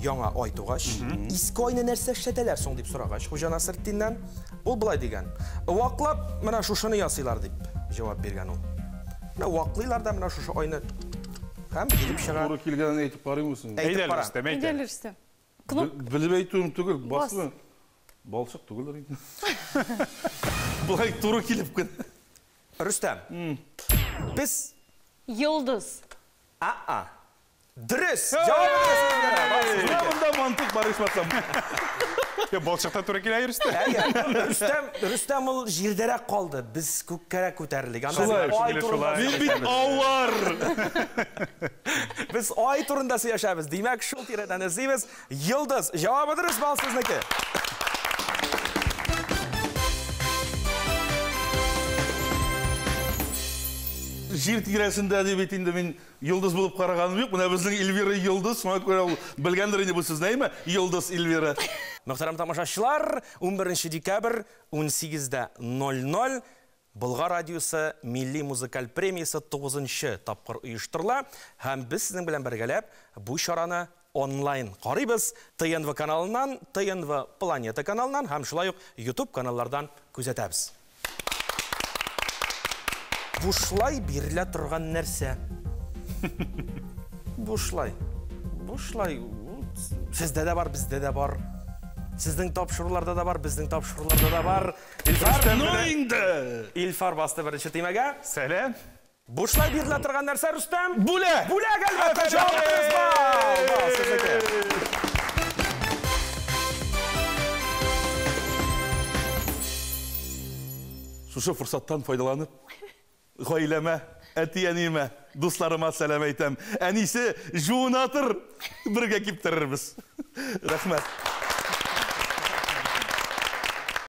Яңа ай тугач, иске айны нәрсә эшләтәләр соң дип сорагач, Хуҗа Насретдиннән, ул болай дигән: "Ваклап менә шушыны ясыйлар", дип җавап биргән ул. Менә ваклыйлар да менә шушы айны һәм килеп чыга. Туры килгәнен әйтеп карыйммы соң? Әйтеп кара. Рөстәм, әйт Әйдә әле. әле, Рөстәм. Кноп. Белеп әйтүем түгел, Бас. басмы? Балчык түгелдер инде. Болай туры килеп кенә. Рөстәм. Без Йолдыз. А-а. Дөрес! Җавап дөрес! Менә монда мантык бар ичмасам. Я, балчыкта туры килә, Рөстәм. Әйе, Рөстәм, Рөстәм ул җирдәрәк калды. Без күккәрәк күтәрелдек. Анда Шулай, без ай шулай, турында шулай. Мин бит авыр. Без ай турында сөйләшәбез. Димәк, шул тирәдән эзлибез. Йолдыз. Җавабы дөрес, бал сезнеке. Җир тирәсендә дип бит инде мин йолдыз булып караганым юк. Менә безнең Эльвира йолдыз, шуңа күрә ул белгәндер инде бу сүзне, әйме? Йолдыз Эльвира. Мөхтәрәм тамашачылар, 11 декабрь 18:00 Болгар радиосы милли музыкаль премиясе 9 тапкыр оештырыла һәм без сезнең белән бергәләп бу чараны онлайн карыйбыз. ТНВ каналыннан, ТНВ Планета каналыннан һәм шулай ук YouTube каналлардан күзәтәбез. Бушлай бирелә торган нәрсә. Бушлай. Бушлай. Сездә дә бар, бездә дә бар. Сезнең тапшыруларда да бар, безнең тапшыруларда да бар. Илфар, Ну инде! Илфар басты беренче төймәгә. Сәлам. Бушлай бирелә торган нәрсә, Рөстәм? Бүләк! Бүләк, әлбәттә, җавап дөрес, бал! Бал сезнеке. Шушы форсаттан файдаланып, гаиләмә, әти-әниемә, дусларыма сәлам әйтәм. Әнисе, жуына тор, бергә киптерербез. Рәхмәт.